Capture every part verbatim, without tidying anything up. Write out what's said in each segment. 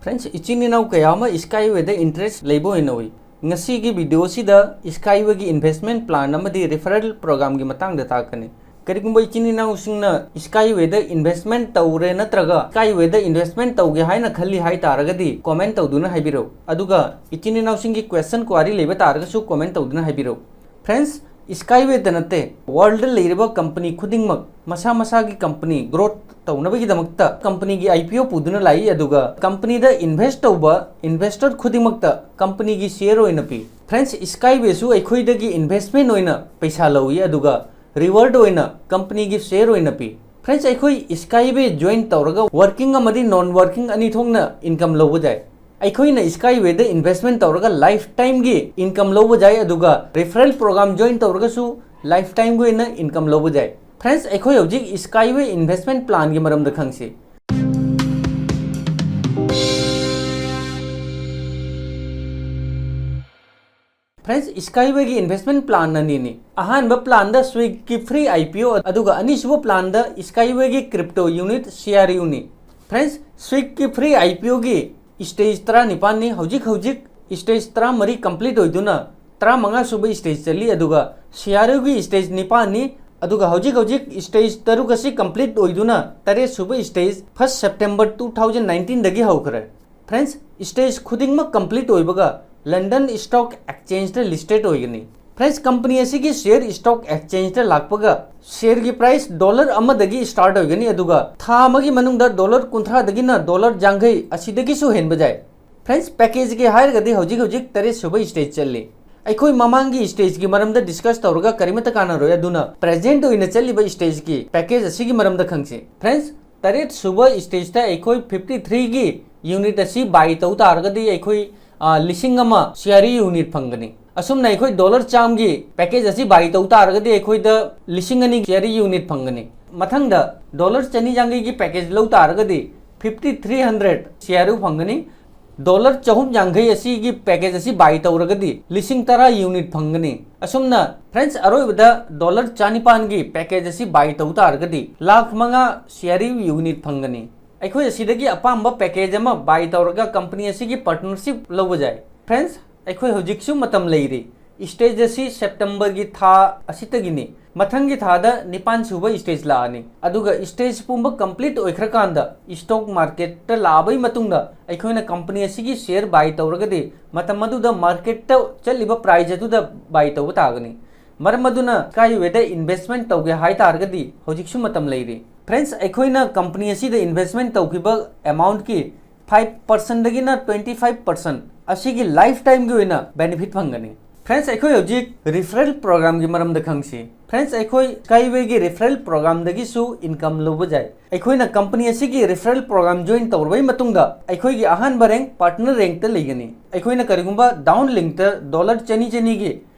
Friends, ꯏꯆꯤꯟ ꯏꯅꯥꯎ ꯀꯌꯥ ꯑꯃ Skyway ꯗ interest ꯂꯩꯕ ꯑꯣꯏꯅ ꯎꯏ꯫ ꯉꯁꯤꯒꯤ video ꯁꯤꯗ Skyway ꯒꯤ investment plan ꯑꯃꯗꯤ referral program ꯒꯤ ꯃꯇꯥꯡꯗ ꯇꯥꯛꯀꯅꯤ꯫ ꯀꯔꯤꯒꯨꯝꯕ ꯏꯆꯤꯟ ꯏꯅꯥꯎꯁꯤꯡꯅ Skyway ꯗ investment ꯇꯧꯔꯦ ꯅꯠꯇ꯭ꯔꯒ Skyway ꯗ investment ꯇꯧꯒꯦ ꯍꯥꯏꯅ ꯈꯜꯂꯤ ꯍꯥꯏ ꯇꯥꯔꯒꯗꯤ comment ꯇꯧꯗꯨꯅ ꯍꯥꯏꯕꯤꯔꯛꯎ꯫ ꯑꯗꯨꯒ ꯏꯆꯤꯟ ꯏꯅꯥꯎꯁꯤꯡꯒꯤ question query ꯂꯩꯕ ꯇꯥꯔꯒꯁꯨ comment ꯇꯧꯗꯨꯅ ꯍꯥꯏꯕꯤꯔꯛꯎ꯫ Friends, Skyway ꯇ ꯅꯠꯇꯦ, world ꯗ ꯂꯩꯔꯤꯕ company ꯈꯨꯗꯤꯡꯃꯛ ꯃꯁꯥ ꯃꯁꯥꯒꯤ company growth ꯇꯧꯅꯕꯒꯤꯗꯃꯛꯇ company ꯒꯤ I P O ꯄꯨꯗꯨꯅ ꯂꯥꯛꯏ, ꯑꯗꯨꯒ company ꯗ invest ꯇꯧꯕ investor ꯈꯨꯗꯤꯡꯃꯛꯇ company ꯒꯤ share ꯑꯣꯏꯅ ꯄꯤ꯫ Friends, Skyway ꯁꯨ ꯑꯩꯈꯣꯏꯗꯒꯤ investment ꯑꯣꯏꯅ ꯄꯩꯁꯥ ꯂꯧꯏ, ꯑꯗꯨꯒ reward ꯑꯣꯏꯅ company ꯒꯤ share ꯑꯣꯏꯅ ꯄꯤ꯫ Friends, ꯑꯩꯈꯣꯏ Skyway join ꯇꯧꯔꯒ working ꯑꯃꯗꯤ non working ꯑꯅꯤ ꯊꯣꯛꯅ income ꯂꯧꯕ ꯌꯥꯏ꯫ ꯑꯩꯈꯣꯏꯅ Skyway ꯗ investment ꯇꯧꯔꯒ life time ꯒꯤ income ꯂꯧꯕ ꯌꯥꯏ, ꯑꯗꯨꯒ referral program join ꯇꯧꯔꯒꯁꯨ life time ꯒꯤ ꯑꯣꯏꯅ income ꯂꯧꯕ ꯌꯥꯏ꯫ Friends, ꯑꯩꯈꯣꯏ ꯍꯧꯖꯤꯛ Skyway investment plan ꯒꯤ ꯃꯔꯝꯗ ꯈꯪꯁꯤ꯫ Friends, Skyway ꯒꯤ investment plan ꯑꯅꯤꯅꯤ꯫ ꯑꯍꯥꯟꯕ plan ꯗ Swiggy ꯒꯤ free I P O, ꯑꯗꯨꯒ ꯑꯅꯤꯁꯨꯕ plan ꯗ Skyway ꯒꯤ crypto unit C R U ꯅꯤ꯫ Friends, Swiggy ꯒꯤ free I P O ꯒꯤ stage ꯇꯔꯥꯅꯤꯄꯥꯟꯅꯤ꯫ ꯍꯧꯖꯤꯛ ꯍꯧꯖꯤꯛ stage ꯇꯔꯥꯃꯔꯤ complete ꯑꯣꯏꯗꯨꯅ ꯇꯔꯥꯃꯉꯥ ꯁꯨꯕ stage ꯆꯠꯂꯤ, ꯑꯗꯨꯒ C R U ꯒꯤ stage ꯅꯤꯄꯥꯟꯅꯤ꯫ ꯑꯗꯨꯒ ꯍꯧꯖꯤꯛ ꯍꯧꯖꯤꯛ stage ꯇꯔꯨꯛ ꯑꯁꯤ complete ꯑꯣꯏꯗꯨꯅ ꯇꯔꯦꯠ ꯁꯨꯕ stage first September two thousand nineteen ꯗꯒꯤ ꯍꯧꯈ꯭ꯔꯦ꯫ Friends, stage ꯈꯨꯗꯤꯡꯃꯛ complete ꯑꯣꯏꯕꯒ London Stock Exchange ꯇ listed ꯑꯣꯏꯒꯅꯤ꯫ Friends, company ꯑꯁꯤꯒꯤ share stock exchange ꯇ ꯂꯥꯛꯄꯒ share ꯒꯤ price dollar ꯑꯃꯗꯒꯤ start ꯑꯣꯏꯒꯅꯤ, ꯑꯗꯨꯒ ꯊꯥ ꯑꯃꯒꯤ ꯃꯅꯨꯡꯗ dollar ꯀꯨꯟꯊ꯭ꯔꯥꯗꯒꯤꯅ dollar ꯌꯥꯡꯈꯩ ꯑꯁꯤꯗꯒꯤꯁꯨ ꯍꯦꯟꯕ ꯌꯥꯏ꯫ Friends, package ꯒꯤ ꯍꯥꯏꯔꯒꯗꯤ ꯍꯧꯖꯤꯛ ꯍꯧꯖꯤꯛ ꯇꯔꯦꯠ ꯁꯨꯕ stage ꯆꯠꯂꯤ꯫ ꯑꯩꯈꯣꯏ ꯃꯃꯥꯡꯒꯤ stage ꯒꯤ ꯃꯔꯝꯗ discuss ꯇꯧꯔꯒ ꯀꯔꯤꯃꯠꯇ ꯀꯥꯟꯅꯔꯣꯏ, ꯑꯗꯨꯅ present ꯑꯣꯏꯅ ꯆꯠꯂꯤꯕ stage ꯒꯤ package ꯑꯁꯤꯒꯤ ꯃꯔꯝꯗ ꯈꯪꯁꯤ꯫ Friends, ꯇꯔꯦꯠ ꯁꯨꯕ stage ꯇ ꯑꯩꯈꯣꯏ fifty three ꯒꯤ unit ꯑꯁꯤ buy ꯇꯧ ꯇꯥꯔꯒꯗꯤ ꯑꯩꯈꯣꯏ, ꯑ, ꯂꯤꯁꯤꯡ ꯑꯃ C R U unit ꯐꯪꯒꯅꯤ꯫ ꯑꯁꯨꯝꯅ ꯑꯩꯈꯣꯏ dollar ꯆꯥꯝꯃꯒꯤ package ꯑꯁꯤ buy ꯇꯧ ꯇꯥꯔꯒꯗꯤ ꯑꯩꯈꯣꯏꯗ ꯂꯤꯁꯤꯡ ꯑꯅꯤ C R U unit ꯐꯪꯒꯅꯤ꯫ ꯃꯊꯪꯗ dollar ꯆꯅꯤ ꯌꯥꯡꯈꯩꯒꯤ package ꯂꯧ ꯇꯥꯔꯒꯗꯤ fifty three hundred C R U ꯐꯪꯒꯅꯤ꯫ Dollar ꯆꯍꯨꯝ ꯌꯥꯡꯈꯩ ꯑꯁꯤꯒꯤ package ꯑꯁꯤ buy ꯇꯧꯔꯒꯗꯤ ꯂꯤꯁꯤꯡ ꯇꯔꯥ unit ꯐꯪꯒꯅꯤ꯫ ꯑꯁꯨꯝꯅ friends, ꯑꯔꯣꯏꯕꯗ dollar ꯆꯅꯤꯄꯥꯟꯒꯤ package ꯑꯁꯤ buy ꯇꯧ ꯇꯥꯔꯒꯗꯤ ꯂꯥꯈ ꯃꯉꯥ C R U unit ꯐꯪꯒꯅꯤ꯫ ꯑꯩꯈꯣꯏ ꯑꯁꯤꯗꯒꯤ ꯑꯄꯥꯝꯕ ꯄꯦꯀꯦꯖ ꯑꯃ ꯕꯥꯏ ꯇꯧꯔꯒ ꯀꯝꯄꯅꯤ ꯑꯁꯤꯒꯤ ꯄꯥꯔꯠꯅꯔꯁꯤꯞ ꯂꯧꯕ ꯌꯥꯏ꯫ ꯐ꯭ꯔꯦꯟꯁ, ꯑꯩꯈꯣꯏ ꯍꯧꯖꯤꯛꯁꯨ ꯃꯇꯝ ꯂꯩꯔꯤ꯫ ꯁ꯭ꯇꯦꯖ ꯑꯁꯤ ꯁꯦꯞꯇꯦꯝꯕꯔꯒꯤ ꯊꯥ ꯑꯁꯤꯗꯒꯤꯅꯤ꯫ ꯃꯊꯪꯒꯤ ꯊꯥꯗ ꯅꯤꯄꯥꯟ ꯁꯨꯕ ꯁ꯭ꯇꯦꯖ ꯂꯥꯛꯑꯅꯤ꯫ ꯑꯗꯨꯒ ꯁ꯭ꯇꯦꯖ ꯄꯨꯝꯕ ꯀꯝꯄ꯭ꯂꯤꯠ ꯑꯣꯏꯈ꯭ꯔꯀꯥꯟꯗ ꯁ꯭ꯇꯣꯛ ꯃꯥꯔꯀꯦꯠꯇ ꯂꯥꯛꯑꯕꯩ ꯃꯇꯨꯡꯗ ꯑꯩꯈꯣꯏꯅ ꯀꯝꯄꯅꯤ ꯑꯁꯤꯒꯤ ꯁꯤꯌꯔ ꯕꯥꯏ ꯇꯧꯔꯒꯗꯤ ꯃꯇꯝ ꯑꯗꯨꯗ ꯃꯥꯔꯀꯦꯠꯇ ꯆꯠꯂꯤꯕ ꯄ꯭ꯔꯥꯏꯖ ꯑꯗꯨꯗ ꯕꯥꯏ ꯇꯧꯕ ꯇꯥꯒꯅꯤ꯫ ꯃꯔꯝ ꯑꯗꯨꯅ ꯁ꯭ꯀꯥꯏꯋꯦꯗ ꯏꯟꯚꯦꯁꯃꯦꯟꯠ ꯇꯧꯒꯦ ꯍꯥꯏ ꯇꯥꯔꯒꯗꯤ ꯍꯧꯖꯤꯛꯁꯨ ꯃꯇꯝ ꯂꯩꯔꯤ꯫ ꯐ꯭ꯔꯦꯟꯁ, ꯑꯩꯈꯣꯏꯅ ꯀꯝꯄꯅꯤ ꯑꯁꯤꯗ ꯏꯟꯚꯦꯁꯃꯦꯟꯠ ꯇꯧꯈꯤꯕ ꯑꯦꯃꯥꯎꯟꯠꯀꯤ ꯐꯥꯏꯚ ꯄꯥꯔꯁꯦꯟꯠꯗꯒꯤꯅ ꯇ꯭ꯋꯦꯟꯇꯤ ꯐꯥꯏꯚ ꯄꯥꯔꯁꯦꯟꯠ ꯑꯁꯤꯒꯤ ꯂꯥꯏꯐ ꯇꯥꯏꯝꯒꯤ ꯑꯣꯏꯅ ꯕꯦꯅꯤꯐꯤꯠ ꯐꯪꯒꯅꯤ꯫ ꯐ꯭ꯔꯦꯟꯁ, ꯑꯩꯈꯣꯏ ꯍꯧꯖꯤꯛ ꯔꯤꯐꯔꯦꯜ ꯄ꯭ꯔꯣꯒ꯭ꯔꯥꯝꯒꯤ ꯃꯔꯝꯗ ꯈꯪꯁꯤ꯫ ꯐ꯭ꯔꯦꯟꯁ, ꯑꯩꯈꯣꯏ ꯁ꯭ꯀꯥꯏꯋꯦꯒꯤ ꯔꯤꯐꯔꯦꯜ ꯄ꯭ꯔꯣꯒ꯭ꯔꯥꯝꯗꯒꯤꯁꯨ ꯏꯟꯀꯝ ꯂꯧꯕ ꯌꯥꯏ꯫ ꯑꯩꯈꯣꯏꯅ ꯀꯝꯄꯅꯤ ꯑꯁꯤꯒꯤ ꯔꯤꯐꯔꯦꯜ ꯄ꯭ꯔꯣꯒ꯭ꯔꯥꯝ ꯖꯣꯏꯟ ꯇꯧꯔꯕꯩ ꯃꯇꯨꯡꯗ ꯑꯩꯈꯣꯏꯒꯤ ꯑꯍꯥꯟꯕ ꯔꯦꯡꯛ ꯄꯥꯔꯠꯅꯔ ꯔꯦꯡꯛꯇ ꯂꯩꯒꯅꯤ꯫ ꯑꯩꯈꯣꯏꯅ ꯀꯔꯤꯒꯨꯝꯕ ꯗꯥꯎꯟ ꯂꯤꯡꯛꯇ ꯗꯣꯂꯔ ꯆꯅꯤ ꯆꯅꯤꯒꯤ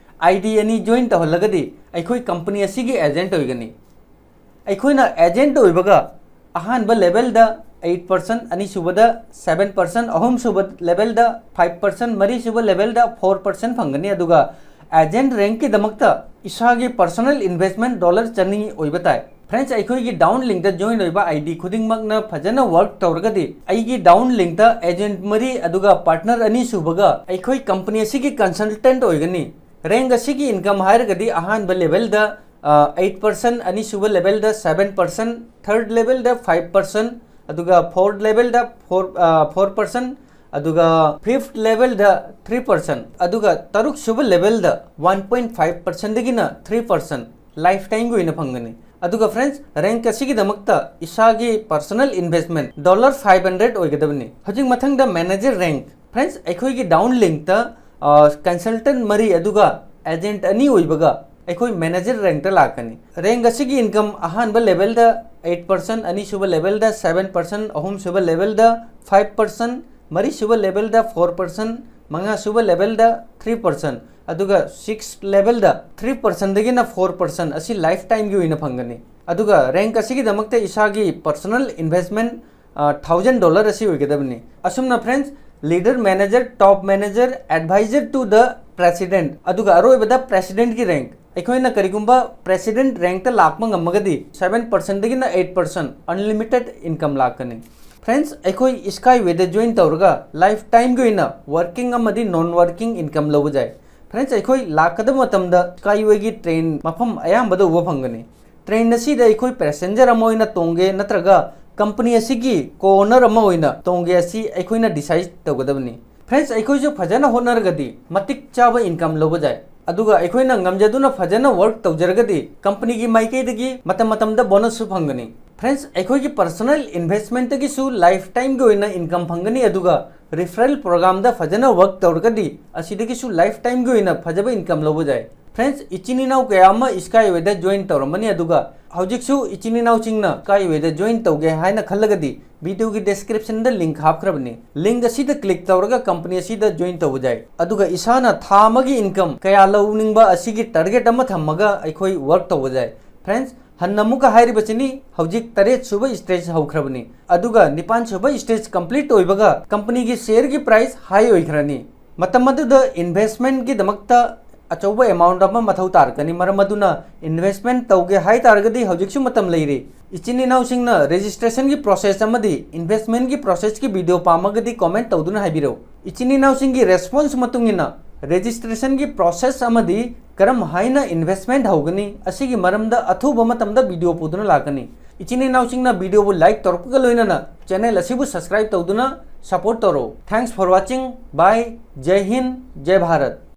ꯑꯥꯏ ꯗꯤ ꯑꯅꯤ ꯖꯣꯏꯟ ꯇꯧꯍꯜꯂꯒꯗꯤ ꯑꯩꯈꯣꯏ ꯀꯝꯄꯅꯤ ꯑꯁꯤꯒꯤ ꯑꯦꯖꯦꯟꯠ ꯑꯣꯏꯒꯅꯤ꯫ ꯑꯩꯈꯣꯏꯅ ꯑꯦꯖꯦꯟꯠ ꯑꯣꯏꯕꯒ ꯑꯍꯥꯟꯕ ꯂꯦꯚꯦꯜꯗ ꯑꯩꯠ ꯄꯥꯔꯁꯦꯟꯠ, ꯑꯅꯤꯁꯨꯕꯗ ꯁꯚꯦꯟ ꯄꯥꯔꯁꯦꯟꯠ, ꯑꯍꯨꯝꯁꯨꯕ ꯂꯦꯚꯦꯜꯗ ꯐꯥꯏꯚ ꯄꯥꯔꯁꯦꯟꯠ, ꯃꯔꯤꯁꯨꯕ ꯂꯦꯚꯦꯜꯗ ꯐꯣꯔ ꯄꯥꯔꯁꯦꯟꯠ ꯐꯪꯒꯅꯤ꯫ ꯑꯗꯨꯒ ꯑꯦꯖꯦꯟꯠ ꯔꯦꯡꯛꯀꯤꯗꯃꯛꯇ ꯏꯁꯥꯒꯤ ꯄꯔꯁꯣꯅꯦꯜ ꯏꯟꯚꯦꯁꯃꯦꯟꯠ ꯗꯣꯂꯔ ꯆꯅꯤ ꯑꯣꯏꯕ ꯇꯥꯏ꯫ ꯐ꯭ꯔꯦꯟꯁ, ꯑꯩꯈꯣꯏꯒꯤ ꯗꯥꯎꯟ ꯂꯤꯡꯛꯇ ꯖꯣꯏꯟ ꯑꯣꯏꯕ ꯑꯥꯏ ꯗꯤ ꯈꯨꯗꯤꯡꯃꯛꯅ ꯐꯖꯅ ꯋꯥꯔꯛ ꯇꯧꯔꯒꯗꯤ ꯑꯩꯒꯤ ꯗꯥꯎꯟ ꯂꯤꯡꯛꯇ ꯑꯦꯖꯦꯟꯠ ꯃꯔꯤ ꯑꯗꯨꯒ ꯄꯥꯔꯠꯅꯔ ꯑꯅꯤꯁꯨꯕꯒ ꯑꯩꯈꯣꯏ ꯀꯝꯄꯅꯤ ꯑꯁꯤꯒꯤ ꯀꯟꯁꯜꯇꯦꯟꯠ ꯑꯣꯏꯒꯅꯤ꯫ ꯔꯦꯡꯛ ꯑꯁꯤꯒꯤ ꯏꯟꯀꯝ ꯍꯥꯏꯔꯒꯗꯤ ꯑꯍꯥꯟꯕ ꯂꯦꯚꯦꯜꯗ ꯑꯩꯠ ꯄꯥꯔꯁꯦꯟꯠ, ꯑꯅꯤꯁꯨꯕ ꯂꯦꯚꯦꯜꯗ ꯁꯚꯦꯟ ꯄꯥꯔꯁꯦꯟꯠ, ꯊꯔꯗ ꯂꯦꯚꯦꯜꯗ ꯐꯥꯏꯚ ꯄꯥꯔꯁꯦꯟꯠ, ꯑꯗꯨꯒ ꯐꯣꯔꯗ ꯂꯦꯚꯦꯜꯗ ꯐꯣꯔ, ꯐꯣꯔ ꯄꯥꯔꯁꯦꯟꯠ, ꯑꯗꯨꯒ ꯐꯤꯐꯠ ꯂꯦꯚꯦꯜꯗ ꯊ꯭ꯔꯤ ꯄꯥꯔꯁꯦꯟꯠ, ꯑꯗꯨꯒ ꯇꯔꯨꯛꯁꯨꯕ ꯂꯦꯚꯦꯜꯗ ꯋꯥꯟ ꯄꯣꯏꯟꯠ ꯐꯥꯏꯚ ꯄꯥꯔꯁꯦꯟꯠꯗꯒꯤꯅ ꯊ꯭ꯔꯤ ꯄꯥꯔꯁꯦꯟꯠ ꯂꯥꯏꯐ ꯇꯥꯏꯝꯒꯤ ꯑꯣꯏꯅ ꯐꯪꯒꯅꯤ꯫ ꯑꯗꯨꯒ ꯐ꯭ꯔꯦꯟꯁ, ꯔꯦꯡꯛ ꯑꯁꯤꯒꯤꯗꯃꯛꯇ ꯏꯁꯥꯒꯤ personal investment dollar five hundred ꯑꯣꯏꯒꯗꯕꯅꯤ꯫ ꯍꯧꯖꯤꯛ ꯃꯊꯪꯗ ꯃꯦꯅꯦꯖꯔ ꯔꯦꯡꯛ꯫ ꯐ꯭ꯔꯦꯟꯁ, ꯑꯩꯈꯣꯏꯒꯤ ꯗꯥꯎꯟ ꯂꯤꯡꯛꯇ ꯀꯟꯁꯜꯇꯦꯟꯠ ꯃꯔꯤ ꯑꯗꯨꯒ ꯑꯦꯖꯦꯟꯠ ꯑꯅꯤ ꯑꯣꯏꯕꯒ ꯑꯩꯈꯣꯏ ꯃꯦꯅꯦꯖꯔ ꯔꯦꯡꯛꯇ ꯂꯥꯛꯀꯅꯤ꯫ ꯔꯦꯡꯛ ꯑꯁꯤꯒꯤ ꯏꯟꯀꯝ ꯑꯍꯥꯟꯕ ꯂꯦꯚꯦꯜꯗ ꯑꯩꯠ ꯄꯥꯔꯁꯦꯟꯠ, ꯑꯅꯤꯁꯨꯕ ꯂꯦꯚꯦꯜꯗ ꯁꯚꯦꯟ ꯄꯥꯔꯁꯦꯟꯠ, ꯑꯍꯨꯝꯁꯨꯕ ꯂꯦꯚꯦꯜꯗ ꯐꯥꯏꯚ ꯄꯥꯔꯁꯦꯟꯠ, ꯃꯔꯤꯁꯨꯕ ꯂꯦꯚꯦꯜꯗ ꯐꯣꯔ ꯄꯥꯔꯁꯦꯟꯠ, ꯃꯉꯥꯁꯨꯕ ꯂꯦꯚꯦꯜꯗ ꯊ꯭ꯔꯤ ꯄꯥꯔꯁꯦꯟꯠ, ꯑꯗꯨꯒ ꯁꯤꯛꯁ ꯂꯦꯚꯦꯜꯗ ꯊ꯭ꯔꯤ ꯄꯥꯔꯁꯦꯟꯠꯗꯒꯤꯅ ꯐꯣꯔ ꯄꯥꯔꯁꯦꯟꯠ ꯑꯁꯤ ꯂꯥꯏꯐ ꯇꯥꯏꯝꯒꯤ ꯑꯣꯏꯅ ꯐꯪꯒꯅꯤ꯫ ꯑꯗꯨꯒ ꯔꯦꯡꯛ ꯑꯁꯤꯒꯤꯗꯃꯛꯇ ꯏꯁꯥꯒꯤ ꯄꯔꯁꯣꯅꯦꯜ ꯏꯟꯚꯦꯁꯃꯦꯟꯠ ꯊꯥꯎꯖꯟ ꯗꯣꯂꯔ ꯑꯁꯤ ꯑꯣꯏꯒꯗꯕꯅꯤ꯫ ꯑꯁꯨꯝꯅ friends, leader, manager, top manager, advisor to the president, ꯑꯗꯨꯒ ꯑꯔꯣꯏꯕꯗ ꯄ꯭ꯔꯦꯁꯤꯗꯦꯟꯠꯀꯤ ꯔꯦꯡꯛ꯫ ꯑꯩꯈꯣꯏꯅ ꯀꯔꯤꯒꯨꯝꯕ president rank ꯇ ꯂꯥꯛꯄ ꯉꯝꯃꯒꯗꯤ seven percent ꯗꯒꯤꯅ eight percent unlimited income ꯂꯥꯛꯀꯅꯤ꯫ Friends, ꯑꯩꯈꯣꯏ Skyway ꯗ join ꯇꯧꯔꯒ life time ꯒꯤ ꯑꯣꯏꯅ working ꯑꯃꯗꯤ non working income ꯂꯧꯕ ꯌꯥꯏ꯫ Friends, ꯑꯩꯈꯣꯏ ꯂꯥꯛꯀꯗꯕ ꯃꯇꯝꯗ Skyway ꯒꯤ train ꯃꯐꯝ ꯑꯌꯥꯝꯕꯗ ꯎꯕ ꯐꯪꯒꯅꯤ꯫ Train ꯑꯁꯤꯗ ꯑꯩꯈꯣꯏ passenger ꯑꯃ ꯑꯣꯏꯅ ꯇꯣꯡꯒꯦ ꯅꯠꯇ꯭ꯔꯒ company ꯑꯁꯤꯒꯤ co-owner ꯑꯃ ꯑꯣꯏꯅ ꯇꯣꯡꯒꯦ ꯑꯁꯤ ꯑꯩꯈꯣꯏꯅ decide ꯇꯧꯒꯗꯕꯅꯤ꯫ Friends, ꯑꯩꯈꯣꯏꯁꯨ ꯐꯖꯅ ꯍꯣꯠꯅꯔꯒꯗꯤ ꯃꯇꯤꯛ ꯆꯥꯕ income ꯂꯧꯕ ꯌꯥꯏ꯫ ꯑꯗꯨꯒ ꯑꯩꯈꯣꯏꯅ ꯉꯝꯖꯗꯨꯅ ꯐꯖꯅ work ꯇꯧꯖꯔꯒꯗꯤ company ꯒꯤ ꯃꯥꯏꯀꯩꯗꯒꯤ ꯃꯇꯝ ꯃꯇꯝꯗ bonus ꯁꯨ ꯐꯪꯒꯅꯤ꯫ Friends, ꯑꯩꯈꯣꯏꯒꯤ personal investment ꯇꯒꯤꯁꯨ life time ꯒꯤ ꯑꯣꯏꯅ income ꯐꯪꯒꯅꯤ, ꯑꯗꯨꯒ referral program ꯗ ꯐꯖꯅ work ꯇꯧꯔꯒꯗꯤ ꯑꯁꯤꯗꯒꯤꯁꯨ life time ꯒꯤ ꯑꯣꯏꯅ ꯐꯖꯕ income ꯂꯧꯕ ꯌꯥꯏ꯫ Friends, ꯏꯆꯤꯟ ꯏꯅꯥꯎ ꯀꯌꯥ ꯑꯃ Skyway ꯗ join ꯇꯧꯔꯝꯃꯅꯤ, ꯑꯗꯨꯒ ꯍꯧꯖꯤꯛꯁꯨ ꯏꯆꯤꯟ ꯏꯅꯥꯎꯁꯤꯡꯅ Skyway ꯗ join ꯇꯧꯒꯦ ꯍꯥꯏꯅ ꯈꯜꯂꯒꯗꯤ video ꯒꯤ description ꯗ link ꯍꯥꯞꯈ꯭ꯔꯕꯅꯤ꯫ Link ꯑꯁꯤꯗ click ꯇꯧꯔꯒ company ꯑꯁꯤꯗ join ꯇꯧꯕ ꯌꯥꯏ꯫ ꯑꯗꯨꯒ ꯏꯁꯥꯅ ꯊꯥ ꯑꯃꯒꯤ income ꯀꯌꯥ ꯂꯧꯅꯤꯡꯕ ꯑꯁꯤꯒꯤ target ꯑꯃ ꯊꯝꯃꯒ ꯑꯩꯈꯣꯏ work ꯇꯧꯕ ꯌꯥꯏ꯫ Friends, ꯍꯟꯅ ꯑꯃꯨꯛꯀ ꯍꯥꯏꯔꯤꯕꯁꯤꯅꯤ, ꯍꯧꯖꯤꯛ ꯇꯔꯦꯠ ꯁꯨꯕ stage ꯍꯧꯈ꯭ꯔꯕꯅꯤ, ꯑꯗꯨꯒ ꯅꯤꯄꯥꯟ ꯁꯨꯕ stage complete ꯑꯣꯏꯕꯒ company ꯒꯤ share ꯒꯤ price high ꯑꯣꯏꯈ꯭ꯔꯅꯤ꯫ ꯃꯇꯝ ꯑꯗꯨꯗ investment ꯒꯤꯗꯃꯛꯇ ꯑꯆꯧꯕ amount ꯑꯃ ꯃꯊꯧ ꯇꯥꯔꯛꯀꯅꯤ꯫ ꯃꯔꯝ ꯑꯗꯨꯅ investment ꯇꯧꯒꯦ ꯍꯥꯏ ꯇꯥꯔꯒꯗꯤ ꯍꯧꯖꯤꯛꯁꯨ ꯃꯇꯝ ꯂꯩꯔꯤ꯫ ꯏꯆꯤꯟ ꯏꯅꯥꯎꯁꯤꯡꯅ registration ꯒꯤ process ꯑꯃꯗꯤ investment ꯒꯤ process ꯀꯤ video ꯄꯥꯝꯃꯒꯗꯤ comment ꯇꯧꯗꯨꯅ ꯍꯥꯏꯕꯤꯔꯛꯎ꯫ ꯏꯆꯤꯟ ꯏꯅꯥꯎꯁꯤꯡꯒꯤ response ꯃꯇꯨꯡ ꯏꯟꯅ registration ꯒꯤ process ꯑꯃꯗꯤ ꯀꯔꯝ ꯍꯥꯏꯅ investment ꯍꯧꯒꯅꯤ ꯑꯁꯤꯒꯤ ꯃꯔꯝꯗ ꯑꯊꯨꯕ ꯃꯇꯝꯗ video ꯄꯨꯗꯨꯅ ꯂꯥꯛꯀꯅꯤ꯫ ꯏꯆꯤꯟ ꯏꯅꯥꯎꯁꯤꯡꯅ video ꯕꯨ like ꯇꯧꯔꯛꯄꯒ ꯂꯣꯏꯅꯅ channel ꯑꯁꯤꯕꯨ subscribe ꯇꯧꯗꯨꯅ support ꯇꯧꯔꯛꯎ꯫ Thanks for watching. Bye. ꯖꯩ Hind, ꯖꯩ Bharat.